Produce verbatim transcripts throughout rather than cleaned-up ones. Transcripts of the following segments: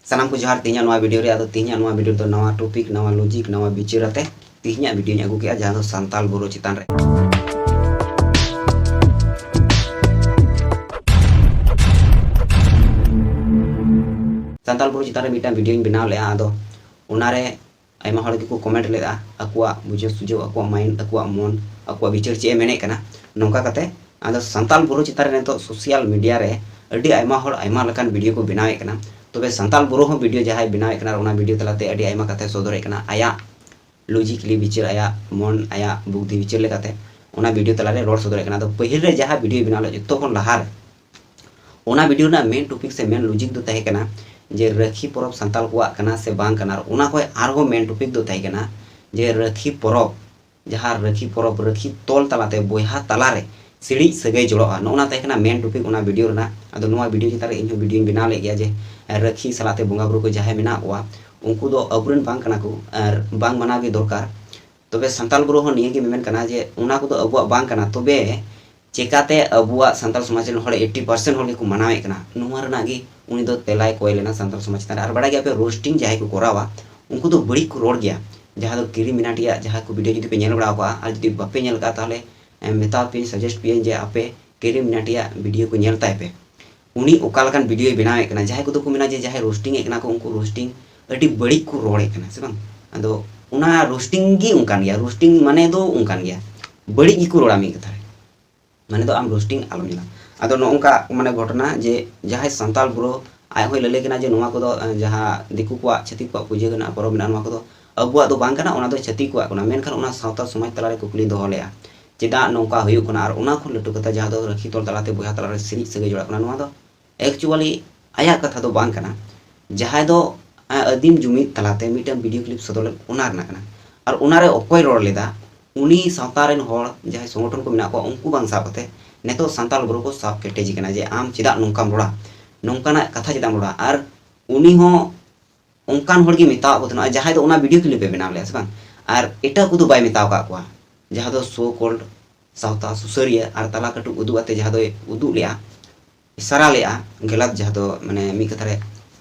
ᱥᱟᱱᱟᱢ ᱠᱚ ᱡᱚᱦᱟᱨ᱾ ᱛᱮᱦᱮᱧᱟᱜ ᱱᱚᱣᱟ video ᱨᱮ, ᱟᱫᱚ ᱛᱮᱦᱮᱧᱟᱜ ᱱᱚᱣᱟ video ᱫᱚ ᱱᱟᱣᱟ topic, ᱱᱟᱣᱟ logic, ᱱᱟᱣᱟ ᱵᱤᱪᱟᱹᱨ ᱟᱛᱮ ᱛᱮᱦᱮᱧᱟᱜ videoᱧ ᱟᱹᱜᱩ ᱠᱮᱜᱼᱟ, ᱡᱟᱦᱟᱸ ᱫᱚ ᱥᱟᱱᱛᱟᱞ ᱵᱳᱨᱳ ᱪᱮᱛᱟᱱ ᱨᱮ᱾ ᱥᱟᱱᱛᱟᱞ ᱵᱳᱨᱳ ᱪᱮᱛᱟᱱ ᱨᱮ ᱢᱤᱫᱴᱟᱝ videoᱧ ᱵᱮᱱᱟᱣ ᱞᱮᱜᱼᱟ, ᱟᱫᱚ ᱚᱱᱟᱨᱮ ᱟᱭᱢᱟ ᱦᱚᱲ ᱜᱮᱠᱚ comment ᱞᱮᱫᱼᱟ, ᱟᱠᱚᱣᱟᱜ ᱵᱩᱡᱷᱟᱹᱣ ᱥᱩᱡᱷᱟᱹᱣ, ᱟᱠᱚᱣᱟᱜ mind, ᱟᱠᱚᱣᱟᱜ ᱢᱚᱱ, ᱟᱠᱚᱣᱟᱜ ᱵᱤᱪᱟᱹᱨ ᱪᱮᱫ ᱮ ᱢᱮᱱᱮᱫ ᱠᱟᱱᱟ᱾ ᱱᱚᱝᱠᱟ ᱠᱟᱛᱮ ᱟᱫᱚ ᱥᱟᱱᱛᱟᱞ ᱵᱳᱨᱳ ᱪᱮᱛᱟᱱ ᱨᱮ ᱱᱤᱛᱚᱜ social media ᱨᱮ ᱟᱹᱰᱤ ᱟᱭᱢᱟ ᱦᱚᱲ ᱟᱭᱢᱟ ᱞᱮᱠᱟᱱ video ᱠᱚ ᱵᱮᱱᱟᱣᱮᱫ ᱠᱟᱱᱟ᱾ ᱛᱚᱵᱮ ᱥᱟᱱᱛᱟᱞ ᱵᱳᱨᱳ ᱦᱚᱸ video ᱡᱟᱦᱟᱸᱭ ᱵᱮᱱᱟᱣᱮᱫ ᱠᱟᱱᱟ, ᱚᱱᱟ video ᱛᱟᱞᱟᱛᱮ ᱟᱹᱰᱤ ᱟᱭᱢᱟ ᱠᱟᱛᱷᱟᱭ ᱥᱚᱫᱚᱨᱮᱫ ᱠᱟᱱᱟ, ᱟᱭᱟᱜ logically ᱵᱤᱪᱟᱹᱨ, ᱟᱭᱟᱜ ᱢᱚᱱ, ᱟᱭᱟᱜ ᱵᱩᱫᱽᱫᱷᱤ ᱵᱤᱪᱟᱹᱨ ᱞᱮᱠᱟᱛᱮ ᱚᱱᱟ video ᱛᱟᱞᱟᱨᱮ ᱨᱚᱲ ᱥᱚᱫᱚᱨᱮᱫ ᱠᱟᱱᱟ᱾ ᱟᱫᱚ ᱯᱟᱹᱦᱤᱞ ᱨᱮ ᱡᱟᱦᱟᱸ video ᱵᱮᱱᱟᱣ ᱞᱮᱫ, ᱡᱚᱛᱚ ᱠᱷᱚᱱ ᱞᱟᱦᱟ ᱨᱮ, ᱚᱱᱟ video ᱨᱮᱱᱟᱜ main topic ᱥᱮ main logic ᱫᱚ ᱛᱟᱦᱮᱸ ᱠᱟᱱᱟ ᱡᱮ ᱨᱟᱹᱠᱷᱤ ᱯᱚᱨᱚᱵᱽ ᱥᱟᱱᱛᱟᱞ ᱠᱚᱣᱟᱜ ᱠᱟᱱᱟ ᱥᱮ ᱵᱟᱝ ᱠᱟᱱᱟ᱾ ᱟᱨ ᱚᱱᱟ ᱠᱷᱚᱱ ᱟᱨᱦᱚᱸ main topic ᱫᱚ ᱛᱟᱦᱮᱸ ᱠᱟᱱᱟ ᱡᱮ ᱨᱟᱹᱠᱷᱤ ᱯᱚᱨᱚᱵᱽ, ᱡᱟᱦᱟᱸ ᱨᱟᱹᱠᱷᱤ ᱯᱚᱨᱚᱵᱽ, ᱨᱟᱹᱠᱷᱤ ᱛᱚᱞ ᱛᱟᱞᱟᱛᱮ ᱵᱚᱭᱦᱟ ᱛᱟᱞᱟᱨᱮ ᱥᱤᱲᱤᱡ ᱥᱟᱹᱜᱟᱹᱭ ᱡᱚᱲᱚᱜᱼᱟ, ᱱᱚᱜᱼᱚ ᱱᱟ ᱛᱟᱦᱮᱸ ᱠᱟᱱᱟ main topic ᱚᱱᱟ video ᱨᱮᱱᱟᱜ᱾ ᱟᱫᱚ ᱱᱚᱣᱟ video ᱪᱮᱛᱟᱱ ᱨᱮ ᱤᱧᱦᱚᱸ videoᱧ ᱵᱮᱱᱟᱣ ᱞᱮᱫ ᱜᱮᱭᱟ ᱡᱮ ᱨᱟᱹᱠᱷᱤ ᱥᱟᱞᱟᱜ ᱛᱮ ᱵᱚᱸᱜᱟ ᱵᱩᱨᱩ ᱠᱚ ᱡᱟᱦᱟᱸᱭ ᱢᱮᱱᱟᱜ ᱠᱚᱣᱟ, ᱩᱱᱠᱩ ᱫᱚ ᱟᱵᱚᱨᱮᱱ ᱵᱟᱝ ᱠᱟᱱᱟ ᱠᱚ ᱟᱨ ᱵᱟᱝ ᱢᱟᱱᱟᱣ ᱜᱮ ᱫᱚᱨᱠᱟᱨ᱾ ᱛᱚᱵᱮ ᱥᱟᱱᱛᱟᱞ ᱵᱳᱨᱳ ᱦᱚᱸ ᱱᱤᱭᱟᱹ ᱜᱮ ᱢᱮᱢᱮᱱ ᱠᱟᱱᱟ ᱡᱮ ᱚᱱᱟ ᱠᱚᱫᱚ ᱟᱵᱚᱣᱟᱜ ᱵᱟᱝ ᱠᱟᱱᱟ, ᱛᱚᱵᱮ ᱪᱮᱠᱟᱛᱮ ᱟᱵᱚᱣᱟᱜ ᱥᱟᱱᱛᱟᱞ ᱥᱚᱢᱟᱡᱽ ᱨᱮᱱ ᱦᱚᱲ eighty percent ᱦᱚᱲ ᱜᱮᱠᱚ ᱢᱟᱱᱟᱣᱮᱫ ᱠᱟᱱᱟ? ᱱᱚᱣᱟ ᱨᱮᱱᱟᱜ ᱜᱮ ᱩᱱᱤ ᱫᱚ ᱛᱮᱞᱟᱭ ᱠᱚᱭ ᱞᱮᱱᱟ ᱥᱟᱱᱛᱟᱞ ᱥᱚᱢᱟᱡᱽ ᱪᱮᱛᱟᱱ ᱨᱮ᱾ ᱟᱨ ᱵᱟᱲᱟᱭ ᱜᱮᱭᱟ ᱯᱮ, roasting ᱡᱟᱦᱟᱸᱭ ᱠᱚ ᱠᱚᱨᱟᱣᱟ, ᱩᱱᱠᱩ ᱫᱚ ᱵᱟᱹᱲᱤᱡ ᱠᱚ ᱨᱚᱲ ᱜᱮᱭᱟ᱾ ᱡᱟᱦᱟᱸ ᱫᱚ ᱠᱤᱨᱤᱢᱤᱱᱟᱴᱤ ᱟᱜ ᱡᱟᱦᱟᱸ ᱠᱚ video ᱡᱩᱫᱤ ᱯᱮ ᱧᱮᱞ ᱵᱟᱲᱟ ᱟᱠᱟᱫᱼᱟ, ᱟᱨ ᱡᱩᱫᱤ ᱵᱟᱯᱮ ᱧᱮᱞ ᱟᱠᱟᱫᱼᱟ, ᱛᱟᱦᱚᱞᱮ, ᱮ, ᱢᱮᱛᱟ ᱯᱮᱭᱟᱹᱧ, suggest ᱯᱮᱭᱟᱹᱧ ᱡᱮ ᱟᱯᱮ ᱠᱤᱨᱤᱢᱤᱱᱟᱴᱤ ᱟᱜ video ᱠᱚ ᱧᱮᱞ ᱛᱟᱭ ᱯᱮ᱾ ᱩᱱᱤ ᱚᱠᱟ ᱞᱮᱠᱟᱱ videoᱭ ᱵᱮᱱᱟᱣᱮᱫ ᱠᱟᱱᱟ, ᱡᱟᱦᱟᱸᱭ ᱠᱚᱫᱚ ᱠᱚ ᱢᱮᱱᱟ ᱡᱮ ᱡᱟᱦᱟᱸᱭ roasting ᱮᱫ ᱠᱟᱱᱟ ᱠᱚ, ᱩᱱᱠᱩ roasting ᱟᱹᱰᱤ ᱵᱟᱹᱲᱤᱡ ᱠᱚ ᱨᱚᱲᱮᱫ ᱠᱟᱱᱟ, ᱥᱮ ᱵᱟᱝ? ᱟᱫᱚ ᱚᱱᱟ roasting ᱜᱮ ᱚᱱᱠᱟᱱ ᱜᱮᱭᱟ, roasting ᱢᱟᱱᱮ ᱫᱚ ᱚᱱᱠᱟᱱ ᱜᱮᱭᱟ, ᱵᱟᱹᱲᱤᱡ ᱜᱮᱠᱚ ᱨᱚᱲᱟ ᱢᱤᱫ ᱠᱟᱛᱷᱟ ᱨᱮ᱾ ᱢᱟᱱᱮ ᱫᱚ ᱟᱢ roasting ᱟᱞᱚᱢ ᱧᱮᱞᱟ᱾ ᱟᱫᱚ ᱱᱚᱜᱼᱚ ᱱᱚᱝᱠᱟ ᱢᱟᱱᱮ ᱜᱷᱚᱴᱚᱱᱟ ᱡᱮ ᱡᱟᱦᱟᱸᱭ ᱥᱟᱱᱛᱟᱞ ᱵᱳᱨᱳ ᱟᱡ ᱦᱚᱸᱭ ᱞᱟᱹᱞᱟᱹᱭ ᱠᱟᱱᱟ ᱡᱮ ᱱᱚᱣᱟ ᱠᱚᱫᱚ, ᱮ, ᱡᱟᱦᱟᱸ ᱫᱤᱠᱩ ᱠᱚᱣᱟᱜ, ᱪᱷᱟᱹᱛᱤᱠ ᱠᱚᱣᱟᱜ ᱯᱩᱡᱟᱹ ᱠᱟᱱᱟ, ᱯᱚᱨᱚᱵᱽ ᱢᱮᱱᱟᱜᱼᱟ, ᱱᱚᱣᱟ ᱠᱚᱫᱚ ᱟᱵᱚᱣᱟᱜ ᱫᱚ ᱵᱟᱝ ᱠᱟᱱᱟ, ᱚᱱᱟ ᱫᱚ ᱪᱷᱟᱹᱛᱤᱠ ᱠᱚᱣᱟᱜ ᱠᱟᱱᱟ᱾ ᱢᱮᱱᱠᱷᱟᱱ ᱚᱱᱟ ᱥᱟᱶᱛᱟ ᱥᱚᱢᱟᱡᱽ ᱛᱟᱞᱟᱨᱮ ᱠᱩᱠᱞᱤᱧ ᱫᱚᱦᱚ ᱞᱮᱫᱼᱟ, ᱪᱮᱫᱟᱜ ᱱᱚᱝᱠᱟ ᱦᱩᱭᱩᱜ ᱠᱟᱱᱟ? ᱟᱨ ᱚᱱᱟ ᱠᱷᱚᱱ ᱞᱟᱹᱴᱩ ᱠᱟᱛᱷᱟ, ᱡᱟᱦᱟᱸ ᱫᱚ ᱨᱟᱹᱠᱷᱤ ᱛᱚᱞ ᱛᱟᱞᱟᱛᱮ ᱵᱚᱭᱦᱟ ᱛᱟᱞᱟᱨᱮ ᱥᱤᱨᱤᱡ ᱥᱟᱹᱜᱟᱹᱭ ᱡᱚᱲᱟᱜ ᱠᱟᱱᱟ, ᱱᱚᱣᱟ ᱫᱚ actually ᱟᱭᱟᱜ ᱠᱟᱛᱷᱟ ᱫᱚ ᱵᱟᱝ ᱠᱟᱱᱟ᱾ ᱡᱟᱦᱟᱸᱭ ᱫᱚ, ᱟ, ᱟᱹᱫᱤᱢ ᱡᱩᱢᱤᱫ ᱛᱟᱞᱟᱛᱮ ᱢᱤᱫᱴᱟᱝ video clip ᱥᱚᱫᱚᱨ ᱞᱮᱫ, ᱚᱱᱟ ᱨᱮᱱᱟᱜ ᱠᱟᱱᱟ᱾ ᱟᱨ ᱚᱱᱟᱨᱮ ᱚᱠᱚᱭ ᱨᱚᱲ ᱞᱮᱫᱟ, ᱩᱱᱤ ᱥᱟᱶᱛᱟ ᱨᱮᱱ ᱦᱚᱲ, ᱡᱟᱦᱟᱸᱭ ᱥᱚᱝᱜᱚᱴᱷᱚᱱ ᱠᱚ ᱢᱮᱱᱟᱜ ᱠᱚᱣᱟ, ᱩᱱᱠᱩ ᱵᱟᱝ ᱥᱟᱵ ᱠᱟᱛᱮ ᱱᱤᱛᱚᱜ ᱥᱟᱱᱛᱟᱞ ᱵᱳᱨᱳ ᱠᱚ ᱥᱟᱵ ᱠᱮᱴᱮᱡᱮ ᱠᱟᱱᱟ ᱡᱮ ᱟᱢ ᱪᱮᱫᱟᱜ ᱱᱚᱝᱠᱟᱢ ᱨᱚᱲᱟ, ᱱᱚᱝᱠᱟᱱᱟᱜ ᱠᱟᱛᱷᱟ ᱪᱮᱫᱟᱜ ᱮᱢ ᱨᱚᱲᱟ? ᱟᱨ ᱩᱱᱤ ᱦᱚᱸ ᱚᱱᱠᱟᱱ ᱦᱚᱲ ᱜᱮ ᱢᱮᱛᱟᱣᱟᱜ ᱠᱚ ᱛᱟᱦᱮᱱᱟ, ᱡᱟᱦᱟᱸᱭ ᱫᱚ ᱚᱱᱟ video clip ᱮ ᱵᱮᱱᱟᱣ ᱞᱮᱜᱼᱟ, ᱥᱮ ᱵᱟᱝ? ᱟᱨ ᱮᱴᱟᱜ ᱠᱚᱫᱚ ᱵᱟᱭ ᱢᱮᱛᱟᱣ ᱟᱠᱟᱫ ᱠᱚᱣᱟ, ᱡᱟᱦᱟᱸ ᱫᱚ so called ᱥᱟᱶᱛᱟ ᱥᱩᱥᱟᱹᱨᱤᱭᱟᱹ ᱟᱨ ᱛᱟᱞᱟ ᱠᱟᱹᱴᱩᱵ ᱩᱫᱩᱜ ᱟᱛᱮ ᱡᱟᱦᱟᱸ ᱫᱚᱭ ᱩᱫᱩᱜ ᱞᱮᱜᱼᱟ, ᱤᱥᱟᱨᱟ ᱞᱮᱜᱼᱟ, ᱜᱟᱞᱟᱛ, ᱡᱟᱦᱟᱸ ᱫᱚ ᱢᱟᱱᱮ ᱢᱤᱫ ᱠᱟᱛᱷᱟ ᱨᱮ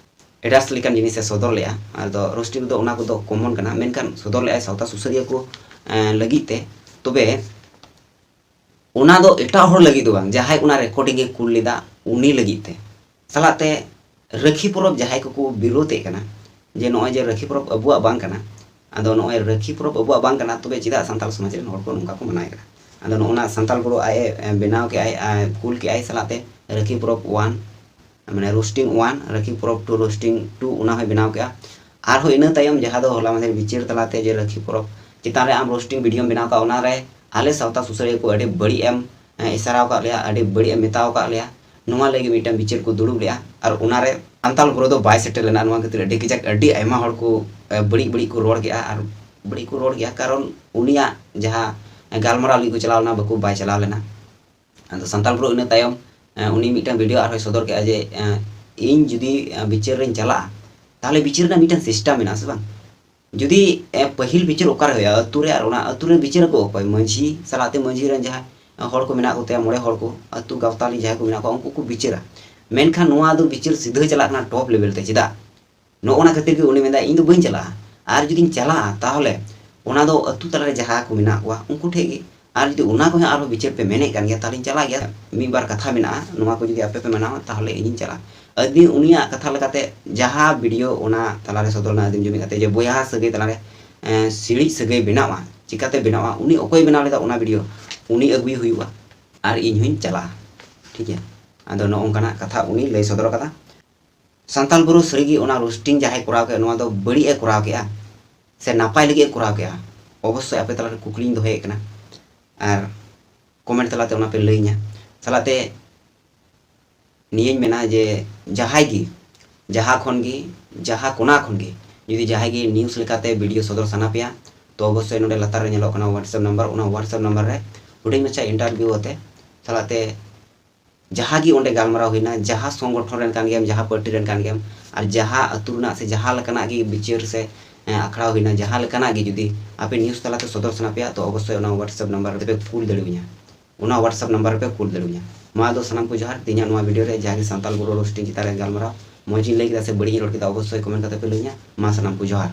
ᱮᱰᱟᱥ ᱞᱮᱠᱟᱱ ᱡᱤᱱᱤᱥᱮ ᱥᱚᱫᱚᱨ ᱞᱮᱫᱼᱟ᱾ ᱟᱫᱚ ᱨᱳᱥᱴᱤᱝ ᱫᱚ ᱚᱱᱟ ᱠᱚᱫᱚ ᱠᱚᱢᱚᱱ ᱠᱟᱱᱟ, ᱢᱮᱱᱠᱷᱟᱱ ᱥᱚᱫᱚᱨ ᱞᱮᱫᱼᱟᱭ ᱥᱟᱶᱛᱟ ᱥᱩᱥᱟᱹᱨᱤᱭᱟᱹ ᱠᱚ ᱞᱟᱹᱜᱤᱫ ᱛᱮ᱾ ᱛᱚᱵᱮ ᱚᱱᱟ ᱫᱚ ᱮᱴᱟᱜ ᱦᱚᱲ ᱞᱟᱹᱜᱤᱫ ᱫᱚ ᱵᱟᱝ, ᱡᱟᱦᱟᱸᱭ ᱚᱱᱟ ᱨᱮᱠᱚᱨᱰᱤᱝ ᱮ ᱠᱩᱞ ᱞᱮᱫᱟ ᱩᱱᱤ ᱞᱟᱹᱜᱤᱫ ᱛᱮ᱾ ᱥᱟᱞᱟᱜ ᱛᱮ ᱨᱟᱹᱠᱷᱤ ᱯᱚᱨᱚᱵᱽ ᱡᱟᱦᱟᱸᱭ ᱠᱚᱠᱚ ᱵᱤᱨᱳᱫᱷ ᱮᱫ ᱠᱟᱱᱟ ᱡᱮ ᱱᱚᱜᱼᱚᱭ ᱡᱮ ᱨᱟᱹᱠᱷᱤ ᱯᱚᱨᱚᱵᱽ ᱟᱵᱚᱣᱟᱜ ᱵᱟᱝ ᱠᱟᱱᱟ, ᱟᱫᱚ ᱱᱚᱜᱼᱚᱭ ᱨᱟᱹᱠᱷᱤ ᱯᱚᱨᱚᱵᱽ ᱟᱵᱚᱣᱟᱜ ᱵᱟᱝ ᱠᱟᱱᱟ, ᱛᱚᱵᱮ ᱪᱮᱫᱟᱜ ᱥᱟᱱᱛᱟᱲ ᱥᱚᱢᱟᱡᱽ ᱨᱮᱱ ᱦᱚᱲ ᱠᱚ ᱱᱚᱝᱠᱟ ᱠᱚ ᱢᱟᱱᱟᱣᱮᱫ ᱠᱟᱱᱟ? ᱟᱫᱚ ᱱᱚᱜᱼᱚ ᱱᱟ ᱥᱟᱱᱛᱟᱲ ᱵᱳᱨᱳ ᱟᱡ ᱮ ᱵᱮᱱᱟᱣ ᱠᱮᱜᱼᱟᱭ, ᱟᱡ ᱠᱩᱞ ᱠᱮᱜᱼᱟᱭ ᱥᱟᱞᱟᱜ ᱛᱮ ᱨᱟᱹᱠᱷᱤ ᱯᱚᱨᱚᱵᱽ ᱚᱣᱟᱱ, ᱢᱟᱱᱮ ᱨᱳᱥᱴᱤᱝ ᱚᱣᱟᱱ, ᱨᱟᱹᱠᱷᱤ ᱯᱚᱨᱚᱵᱽ ᱴᱩ ᱨᱳᱥᱴᱤᱝ ᱴᱩ ᱚᱱᱟ ᱦᱚᱸᱭ ᱵᱮᱱᱟᱣ ᱠᱮᱜᱼᱟ᱾ ᱟᱨᱦᱚᱸ ᱤᱱᱟᱹ ᱛᱟᱭᱚᱢ ᱡᱟᱦᱟᱸ ᱫᱚ ᱦᱚᱞᱟ ᱢᱟᱫᱷᱮᱨ ᱵᱤᱪᱟᱹᱨ ᱛᱟᱞᱟᱛᱮ ᱡᱮ ᱨᱟᱹᱠᱷᱤ ᱯᱚᱨᱚᱵᱽ ᱪᱮᱛᱟᱱ ᱨᱮ ᱟᱢ ᱨᱳᱥᱴᱤᱝ ᱵᱷᱤᱰᱤᱭᱳᱢ ᱵᱮᱱᱟᱣ ᱠᱟᱜᱼᱟ, ᱚᱱᱟᱨᱮ ᱟᱞᱮ ᱥᱟᱶᱛᱟ ᱥᱩᱥᱟᱹᱨᱤᱭᱟᱹ ᱠᱚ ᱟᱹᱰᱤ ᱵᱟᱹᱲᱤᱡ ᱮᱢ ᱤᱥᱟᱨᱟᱣ ᱠᱟᱜ ᱞᱮᱭᱟ, ᱟᱹᱰᱤ ᱵᱟᱹᱲᱤᱡ ᱮᱢ ᱢᱮᱛᱟᱣ ᱠᱟᱜ ᱞᱮᱭᱟ᱾ ᱱᱚᱣᱟ ᱞᱟᱹᱜᱤᱫ ᱢᱤᱫᱴᱟᱝ ᱵᱤᱪᱟᱹᱨ ᱠᱚ ᱫᱩᱲᱩᱵ ᱞᱮᱜᱼᱟ, ᱟᱨ ᱚᱱᱟᱨᱮ ᱥᱟᱱᱛᱟᱞ ᱵᱳᱨᱳ ᱫᱚ ᱵᱟᱭ ᱥᱮᱴᱮᱨ ᱞᱮᱱᱟ᱾ ᱱᱚᱣᱟ ᱠᱷᱟᱹᱛᱤᱨ ᱟᱹᱰᱤ ᱠᱟᱡᱟᱠ ᱟᱹᱰᱤ ᱟᱭᱢᱟ ᱦᱚᱲ ᱠᱚ ᱵᱟᱹᱲᱤᱡ ᱵᱟᱹᱲᱤᱡ ᱠᱚ ᱨᱚᱲ ᱠᱮᱜᱼᱟ, ᱟᱨ ᱵᱟᱹᱲᱤᱡ ᱠᱚ ᱨᱚᱲ ᱜᱮᱭᱟ, ᱠᱟᱨᱚᱱ ᱩᱱᱤᱭᱟᱜ ᱡᱟᱦᱟᱸ ᱜᱟᱞᱢᱟᱨᱟᱣ ᱞᱟᱹᱜᱤᱫ ᱠᱚ ᱪᱟᱞᱟᱣ ᱞᱮᱱᱟ, ᱵᱟᱠᱚ, ᱵᱟᱭ ᱪᱟᱞᱟᱣ ᱞᱮᱱᱟ᱾ ᱟᱫᱚ ᱥᱟᱱᱛᱟᱞ ᱵᱳᱨᱳ ᱤᱱᱟᱹ ᱛᱟᱭᱚᱢ ᱩᱱᱤ ᱢᱤᱫᱴᱟᱝ ᱵᱷᱤᱰᱤᱭᱳ ᱟᱨᱦᱚᱸᱭ ᱥᱚᱫᱚᱨ ᱠᱮᱜᱼᱟ ᱡᱮ ᱤᱧ ᱡᱩᱫᱤ ᱵᱤᱪᱟᱹᱨ ᱨᱮᱧ ᱪᱟᱞᱟᱜᱼᱟ, ᱛᱟᱦᱚᱞᱮ ᱵᱤᱪᱟᱹᱨ ᱨᱮᱱᱟᱜ ᱢᱤᱫᱴᱟᱝ ᱥᱤᱥᱴᱮᱢ ᱢᱮᱱᱟᱜᱼᱟ ᱥᱮ ᱵᱟᱝ? ᱡᱩᱫᱤ ᱯᱟᱹᱦᱤᱞ ᱵᱤᱪᱟᱹᱨ ᱚᱠᱟᱨᱮ ᱦᱩᱭᱩᱜᱼᱟ? ᱟᱹᱛᱩ ᱨᱮ᱾ ᱟᱨ ᱚᱱᱟ ᱟᱹᱛᱩ ᱨᱮ ᱵᱤᱪᱟᱹᱨ ᱟᱠᱚ ᱚᱠᱚᱭ? ᱢᱟᱹᱡᱷᱤ ᱥᱟᱞᱟᱜ ᱛᱮ ᱢᱟᱹᱡᱷᱤ ᱨᱮᱱ ᱡᱟᱦᱟᱸ ᱦᱚᱲ ᱠᱚ ᱢᱮᱱᱟᱜ ᱠᱚᱛᱟᱭᱟ, ᱢᱚᱬᱮ ᱦᱚᱲ ᱠᱚ, ᱟᱹᱛᱩ ᱜᱟᱶᱛᱟᱞᱤ ᱡᱟᱦᱟᱸᱭ ᱠᱚ ᱢᱮᱱᱟᱜ ᱠᱚᱣᱟ, ᱩᱱᱠᱩ ᱠᱚ ᱵᱤᱪᱟᱹᱨᱟ᱾ ᱢᱮᱱᱠᱷᱟᱱ ᱱᱚᱣᱟ ᱫᱚ ᱵᱤᱪᱟᱹᱨ ᱥᱤᱫᱷᱟᱹ ᱪᱟᱞᱟᱜ ᱠᱟᱱᱟ ᱴᱚᱯ ᱞᱮᱵᱮᱞ ᱛᱮ᱾ ᱪᱮᱫᱟᱜ? ᱱᱚᱜᱼᱚ ᱱᱟ ᱠᱷᱟᱹᱛᱤᱨ ᱜᱮ ᱩᱱᱤ ᱢᱮᱱᱫᱟ, "ᱤᱧ ᱫᱚ ᱵᱟᱹᱧ ᱪᱟᱞᱟᱜᱼᱟ, ᱟᱨ ᱡᱩᱫᱤᱧ ᱪᱟᱞᱟᱜᱼᱟ, ᱛᱟᱦᱚᱞᱮ ᱚᱱᱟ ᱫᱚ ᱟᱹᱛᱩ ᱛᱟᱞᱟᱨᱮ ᱡᱟᱦᱟᱸ ᱠᱚ ᱢᱮᱱᱟᱜ ᱠᱚᱣᱟ, ᱩᱱᱠᱩ ᱴᱷᱮᱱ ᱜᱮ᱾ ᱟᱨ ᱡᱩᱫᱤ ᱚᱱᱟ ᱠᱚᱦᱚᱸ ᱟᱨᱦᱚᱸ ᱵᱤᱪᱟᱹᱨ ᱯᱮ ᱢᱮᱱᱮᱫ ᱠᱟᱱ ᱜᱮᱭᱟ, ᱛᱟᱦᱚᱞᱮᱧ ᱪᱟᱞᱟᱜ ᱜᱮᱭᱟ᱾ ᱢᱤᱫ ᱵᱟᱨ ᱠᱟᱛᱷᱟ ᱢᱮᱱᱟᱜᱼᱟ, ᱱᱚᱣᱟ ᱠᱚ ᱡᱩᱫᱤ ᱟᱯᱮ ᱯᱮ ᱢᱟᱱᱟᱣᱟ, ᱛᱟᱦᱚᱞᱮ ᱤᱧᱤᱧ ᱪᱟᱞᱟᱜᱼᱟ᱾" ᱟᱹᱫᱤ ᱩᱱᱤᱭᱟᱜ ᱠᱟᱛᱷᱟ ᱞᱮᱠᱟᱛᱮ ᱡᱟᱦᱟᱸ ᱵᱷᱤᱰᱤᱭᱳ ᱚᱱᱟ ᱛᱟᱞᱟᱨᱮ ᱥᱚᱫᱚᱨ ᱞᱮᱱᱟ ᱟᱹᱫᱤᱢ ᱡᱩᱢᱤᱫ ᱠᱟᱛᱮ, ᱡᱮ ᱵᱚᱭᱦᱟ ᱥᱟᱹᱜᱟᱹᱭ ᱛᱟᱞᱟᱨᱮ ᱮᱸ, ᱥᱤᱲᱤᱡ ᱥᱟᱹᱜᱟᱹᱭ ᱵᱮᱱᱟᱜᱼᱟ, ᱪᱤᱠᱟᱛᱮ ᱵᱮᱱᱟᱜᱼᱟ, ᱩᱱᱤ ᱚᱠᱚᱭ ᱵᱮᱱᱟᱣ ᱞᱮᱫᱟ ᱚᱱᱟ ᱵᱷᱤᱰᱤᱭᱳ, ᱩᱱᱤ ᱟᱹᱜᱩᱭ ᱦᱩᱭᱩᱜᱼᱟ, ᱟᱨ ᱤᱧ ᱦᱚᱧ ᱪᱟᱞᱟᱜᱼᱟ᱾ ᱴᱷᱤᱠ ᱜᱮᱭᱟ, ᱟᱫᱚ ᱱᱚᱜᱼᱚ ᱱᱚᱝᱠᱟᱱᱟᱜ ᱠᱟᱛᱷᱟ ᱩᱱᱤ ᱞᱟᱹᱭ ᱥᱚᱫᱚᱨ ᱠᱟᱫᱟ᱾ ᱥᱟᱱᱛᱟᱞ ᱵᱳᱨᱳ ᱥᱟᱹᱨᱤᱜᱮ ᱚᱱᱟ ᱨᱳᱥᱴᱤᱝ ᱡᱟᱦᱟᱸᱭ ᱠᱚᱨᱟᱣ ᱠᱮᱫ, ᱱᱚᱣᱟ ᱫᱚ ᱵᱟᱹᱲᱤᱡ ᱮ ᱠᱚᱨᱟᱣ ᱠᱮᱫᱼᱟ ᱥᱮ ᱱᱟᱯᱟᱭ ᱞᱟᱹᱜᱤᱫ ᱮ ᱠᱚᱨᱟᱣ ᱠᱮᱫᱼᱟ? ᱚᱵᱚᱥᱥᱳᱭ ᱟᱯᱮ ᱛᱟᱞᱟᱨᱮ ᱠᱩᱠᱞᱤᱧ ᱫᱚᱦᱚᱭᱮᱫ ᱠᱟᱱᱟ, ᱟᱨ ᱠᱚᱢᱮᱱᱴ ᱛᱟᱞᱟᱛᱮ ᱚᱱᱟ ᱯᱮ ᱞᱟᱹᱭᱟᱹᱧᱟ᱾ ᱥᱟᱞᱟᱜ ᱛᱮ ᱱᱤᱭᱟᱹᱧ ᱢᱮᱱᱟ ᱡᱮ ᱡᱟᱦᱟᱸᱭ ᱜᱮ, ᱡᱟᱦᱟᱸ ᱠᱷᱚᱱ ᱜᱮ, ᱡᱟᱦᱟᱸ ᱠᱚᱱᱟ ᱠᱷᱚᱱ ᱜᱮ ᱡᱩᱫᱤ ᱡᱟᱦᱟᱸᱭ ᱜᱮ ᱱᱤᱭᱩᱡᱽ ᱞᱮᱠᱟᱛᱮ ᱵᱷᱤᱰᱤᱭᱳ ᱥᱚᱫᱚᱨ ᱥᱟᱱᱟ ᱯᱮᱭᱟ, ᱛᱚ ᱚᱵᱚᱥᱥᱳᱭ ᱱᱚᱰᱮ ᱞᱟᱛᱟᱨ ᱨᱮ ᱧᱮᱞᱚᱜ ᱠᱟᱱᱟ WhatsApp ᱱᱟᱢᱵᱟᱨ, ᱚᱱᱟ WhatsApp ᱱᱟᱢᱵᱟᱨ ᱨᱮ ᱦᱩᱰᱤᱧ ᱢᱟᱪᱷᱟ ᱤᱱᱴᱟᱨᱵᱷᱤᱭᱩ ᱟᱛᱮ ᱥᱟᱞᱟᱜ ᱛᱮ ᱡᱟᱦᱟᱸ ᱜᱮ ᱚᱸᱰᱮ ᱜᱟᱞᱢᱟᱨᱟᱣ ᱦᱩᱭᱱᱟ, ᱡᱟᱦᱟᱸ ᱥᱚᱝᱜᱚᱴᱷᱚᱱ ᱨᱮᱱ ᱠᱟᱱ ᱜᱮᱭᱟᱢ, ᱡᱟᱦᱟᱸ ᱯᱟᱨᱴᱤ ᱨᱮᱱ ᱠᱟᱱ ᱜᱮᱭᱟᱢ, ᱟᱨ ᱡᱟᱦᱟᱸ ᱟᱹᱛᱩ ᱨᱮᱱᱟᱜ ᱥᱮ ᱡᱟᱦᱟᱸ ᱞᱮᱠᱟᱱᱟᱜ ᱜᱮ ᱵᱤᱪᱟᱹᱨ ᱥᱮ, ᱮᱸ, ᱟᱠᱷᱲᱟᱣ ᱦᱩᱭᱱᱟ, ᱡᱟᱦᱟᱸ ᱞᱮᱠᱟᱱᱟᱜ ᱜᱮ ᱡᱩᱫᱤ ᱟᱯᱮ ᱱᱤᱭᱩᱡᱽ ᱛᱟᱞᱟᱛᱮ ᱥᱚᱫᱚᱨ ᱥᱟᱱᱟ ᱯᱮᱭᱟ, ᱛᱚ ᱚᱵᱚᱥᱥᱳᱭ ᱚᱱᱟ WhatsApp ᱱᱟᱢᱵᱟᱨ ᱨᱮᱯᱮ ᱠᱩᱞ ᱫᱟᱲᱮᱣᱟᱹᱧᱟ᱾ ᱚᱱᱟ WhatsApp ᱱᱟᱢᱵᱟᱨ ᱨᱮᱯᱮ ᱠᱩᱞ ᱫᱟᱲᱮᱣᱟᱹᱧᱟ᱾ ᱢᱟ ᱟᱫᱚ ᱥᱟᱱᱟᱢ ᱠᱚ ᱡᱚᱦᱟᱨ, ᱛᱮᱦᱮᱧᱟᱜ ᱱᱚᱣᱟ ᱵᱷᱤᱰᱤᱭᱳ ᱨᱮ ᱡᱟᱦᱟᱸ ᱜᱮ ᱥᱟᱱᱛᱟᱞ ᱵᱳᱨᱳ ᱨᱳᱥᱴᱤᱝ ᱪᱮᱛᱟᱱ ᱨᱮ ᱜᱟᱞᱢᱟᱨᱟᱣ, ᱢᱚᱡᱽ ᱤᱧ ᱞᱟᱹᱭ ᱠᱮᱫᱟ ᱥᱮ ᱵᱟᱹᱲᱤᱡ ᱤᱧ ᱨᱚᱲ ᱠᱮᱫᱟ, ᱚᱵᱚᱥᱥᱳᱭ comment ᱠᱟᱛᱮ ᱯᱮ ᱞᱟᱹᱭ ᱤᱧᱟ᱾ ᱢᱟ ᱥᱟᱱᱟᱢ ᱠᱚ ᱡᱚᱦᱟᱨ᱾